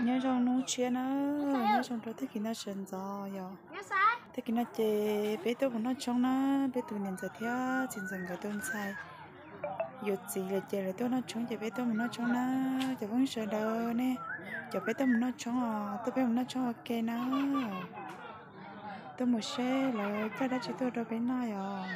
Nyob zoo hnub tshiab na, nyob zoo rau tag kis no sawv ntxov yom. Tag kis no ces peb tuaj mus noj tshoob na, peb tus niam ntxawm thiab txiv ntxawm nkawd tus ntxhais yuav txiv lawm ces lawv tuaj noj tshoob ces peb tuaj mus noj tshoob na. Cov phooj ywg sawv daws ne, cov peb tuaj mus noj tshoob os, tuaj peb mus noj tshoob ua ke na. Tuaj mus seb lawv coj dab tsi tuaj rau peb noj yom.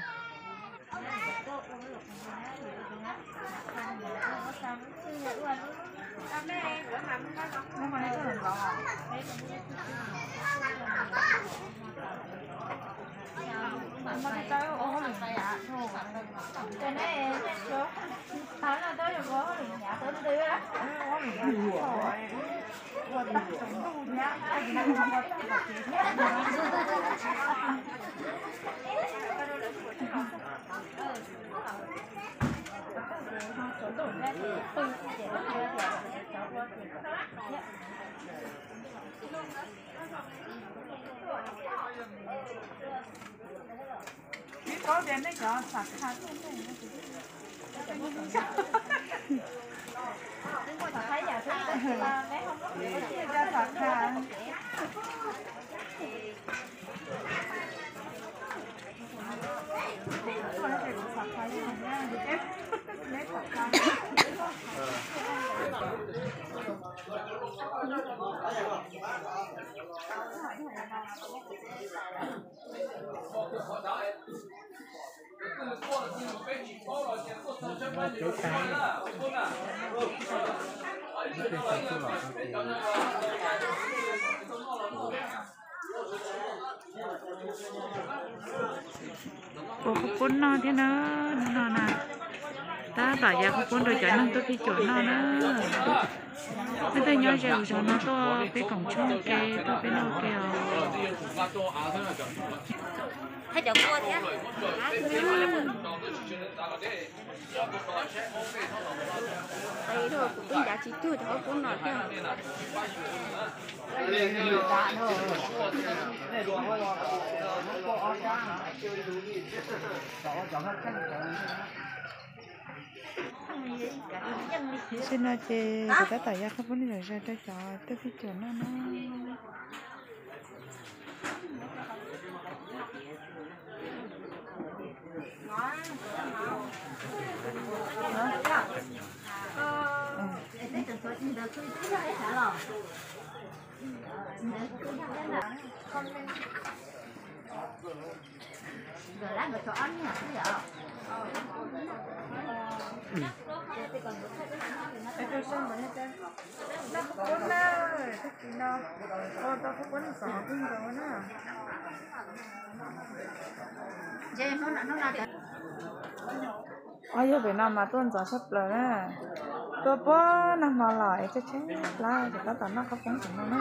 Twb paub tias nej cov xam kha tuaj ne. Cov xam kha. Ua qhaub poob noj thiab na, hnub no na. Tab tom ya qhaub poob rau cov neeg tuaj phij cuam noj na. Peb tuaj nyob ze mus zog no tuaj peb koom tshoob ua ke, tuaj peb noj ua ke os. Kuv twb ncav tsis tug cov qhaub poob no thiab. Tam sim no ces kuv tab tom ya qhaub poob noj zom zaws rau cov tuaj phij cuam noj na. Ob yog pem no mas tuaj ntxov tshaj plaws na. Tuaj puag nag hmo los es tshaib tshaib plab ces tab tom noj qhaub poob tim no na.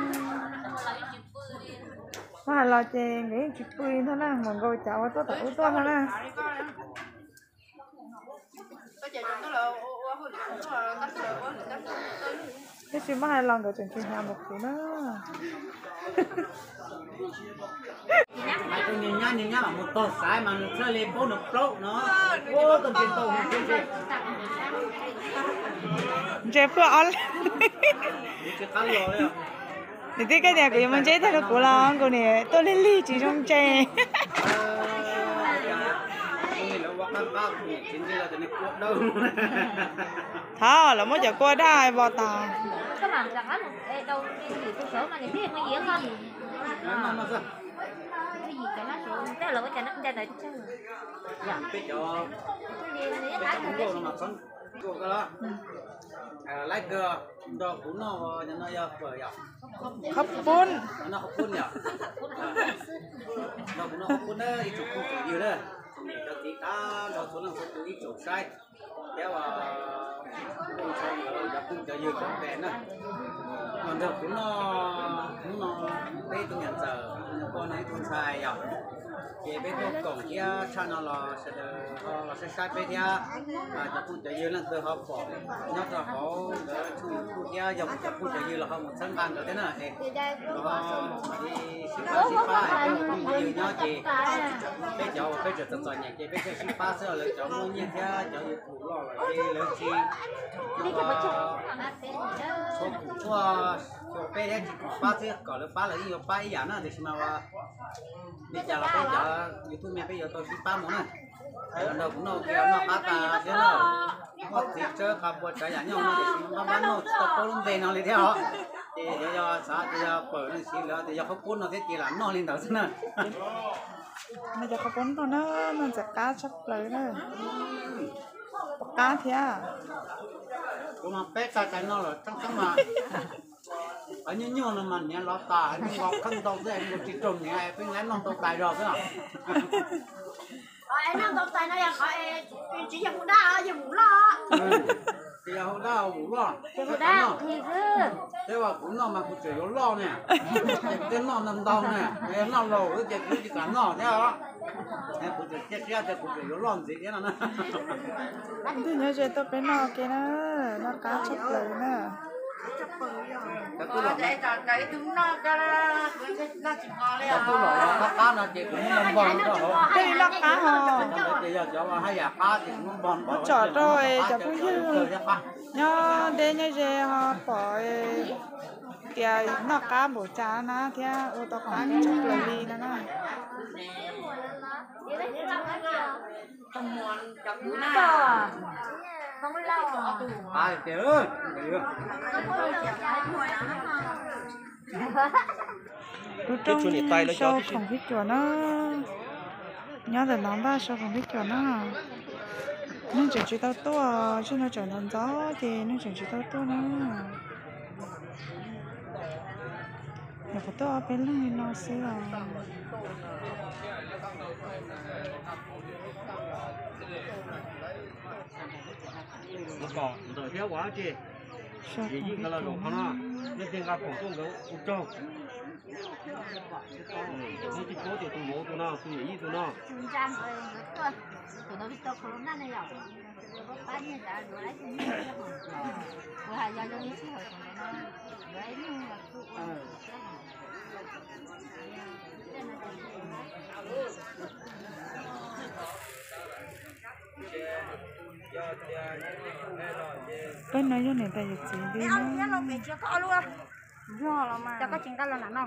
Muab hais los ces nkawd yeej tsis pw li ntag na, mus nkaus cas ua tuaj tom ub tuaj no na. Tab sis muab hais los nkawd tseem tsis hnyav npaum kuv na. Hais rau nws nyab, nws nyab mam mus tog xaiv mas nws thiaj li paub nws plaub no. Ua tau nti tau nws thiab. Ntse pluaj ob leeg. Nws tsis qab los li. Nws twb koj tias kuv yuav mus ntseb tag rau kuv los nkaus niam tuaj lig lig tsis zoo ntse. Thov lawv muab cov kua daj vos tas. Laib kawg, nrog kuv noj no yog fawm yom? Qhaub poob. Noj qhaub poob yom? Nrog kuv noj qhaub poob na ib tsoom phooj tsoom ywg na, tsoom niam tsoom txiv tas nrog txhua leej txhua tus ib tsoom saib thiab ua ntshai nkawd cov phooj cov ywg cov pem na. Nrog kuv noj hnub no peb tus niam ntxawm nws ua no ib tug ntxhais yom. Ces peb tuaj koom thiab tshaj no los sawv daws ho los saib saib peb thiab. Cov phooj cov ywg leej twg ho pom nyob rau hauv nkawd tshooj YouTube thiab yog kuv cov phooj cov ywg los ho mus txhawb nqa nkawd thiab na es los ho mam li sib pab sib pab es peb ua phooj ua ywg nyob ces peb cov uas peb tseem txom txom nyem ces peb thiaj sib pab xwb, lawv cov muaj nyiaj thiab cov YouTube loj lawm ces lawv tsis Tuaj xyuas peb thiab tsis pab xwb, kom lawv pab lawv yeej yuav pab ib yam na, tiam sis mas ua li cas los peb cov YouTube me peb yuav tau sib pab mus na. Los nrog kuv noj, noj qab tas thiab na. Muaj txiv tsawb qab puas tsav yam nyob no tiam sis pab pab noj tsis tau paub lub npe no li thiab os. Ces yog xav tias yog pawm no tiam sis lawv tias yog qhaub poob no thiab ces lam noj li ntawd xwb na. No cov qhaub poob no na, noj ntxim qab tshaj plaws na. Puas qab thiab? Kuv mas peb txais txais no lawm tseeb tseeb mas, nyuaj nyuaj no mas niam los tas, nyuj nkaus kheej ntau xwb, nkaus tsis raug niam peb lab noj tau tais zog xwb. Noj tau tais no yog qhov tsis yog hu dab, yog vum loj. Tsis yog hu dab vum loj. Hu dab, hu xwb. Peb ua kuv noj mas kuv tseem yuav loj ne. Peb noj ntau ntau ne, noj laus xwb ces kuv tsis kam noj thiab os. Kuv tseem cia siab tias kuv tseem yuav loj ntxiv thiab no na. Ntuj nyob ze tuaj peb noj ke na, noj qab tshaj plaws na. Tej li noj qab ho. Muab tsom rau cov phooj ywg nyob deb nyob ze ho pom tias noj qab npaum cas na thiab ua tau qab tshaj plaws li no na. Lub rooj sau khoom phij cuam na. Nyob ntawm no npaj sau khoom phij cuam na. Neeg tseem tsis tau tuaj, tseem no tseem ntxov ntxov ces neeg tseem tsis tau tuaj na. Nyuam qhuav tuaj ob peb leeg li no xwb os. Ntawm thiab ua dab tsi? Yim yij nkawd los zaum qhov no, nej thiaj nqa khoom tuaj nkawd ua tsaug. Muaj tij paub tias tus vauv tus no, tus yim yij tus no. Peb no yog niam tais yawm txiv nti na. Yog los mas, cov koj tsis nqa los nram no.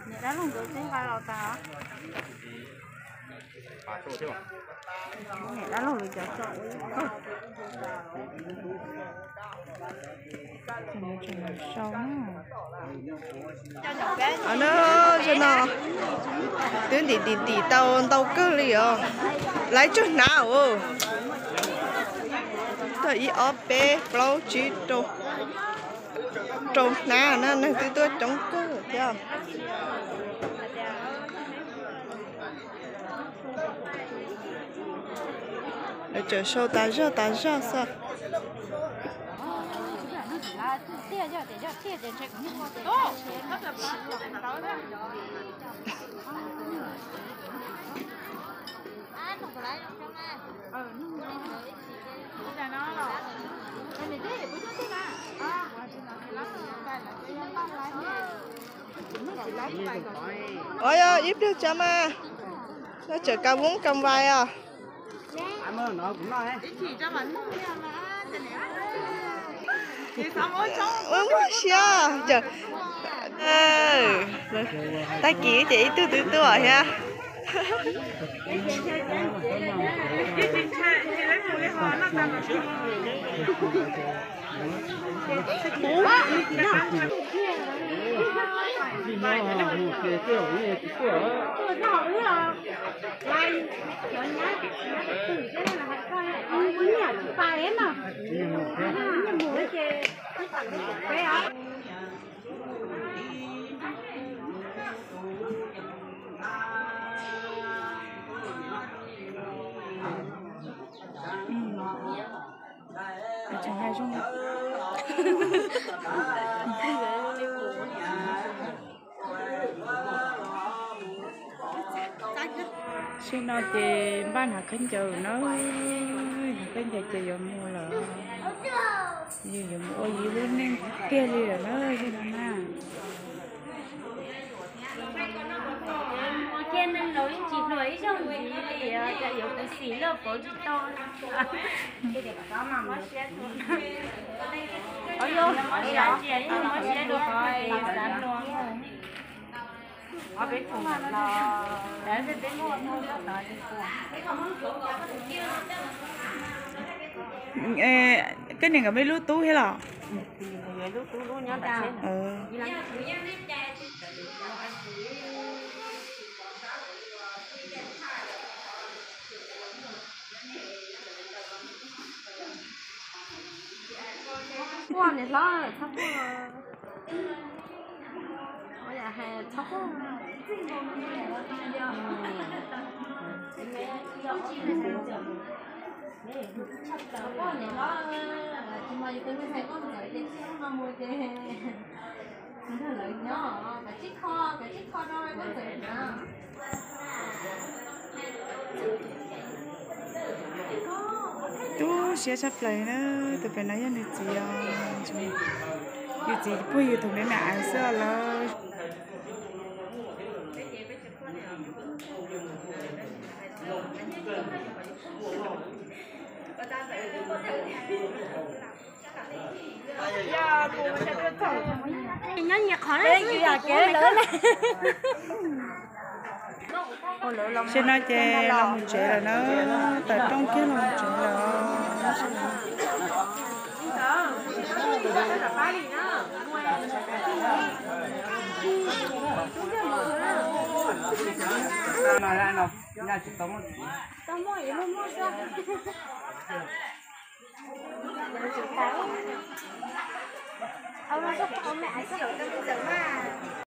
Niam dab laug nkawd twb nqa los tas. Niam dab laug lawv cov tso ua ib qho. Ces nws tseem los sau na. Zaum no twb ntim ntim ntim tau ntau kawg li os. Laiv tsawg hnab os. Tuaj ib ob peb plaub tsib rau, rau hnab na, neeg twb tuaj coob kawg thiab. Lawv tseem sau tas zog tas zog xwb. Ua yog ib pliag tsav mas, no tseem kas voob kas vais os. Ua muaj siab ces tag kis ces ib tug twb tuaj thiab. Zaum no ces npaj hnav khaub ncaws na, hnav khaub ncaws ces yuav mus lawm, yuav mus ua yus lub neej tiag li lawm na zaum no na. Cia neeg laus yeej tsis hluas ib zaug ntxiv li, cas yuav kuv xim loj pauv tsis tau. Mob siab dua qhov xav hluas. Koj niam nkawd muaj ib lub tub thiab los? Quaj niam hlob, txhob quaj. Txhob quaj. Tsis mas yus tus me ntxhais Nkauj Ntxawm ces txij hnub no mus ces nrog lawv nyob, kav tsij kho, kav tsij kho rau Nkauj Ntxawm na. Tu siab tshaj plaws na, tus pem no yog nws txiv os. Yus txiv pub yus tus me me ais xwb lawm. Nyob nyias qhov na, ib yam kev lawm. Tam sim no ces los mus tsev lawm na, tawm rooj kiag los mus tsev lawm.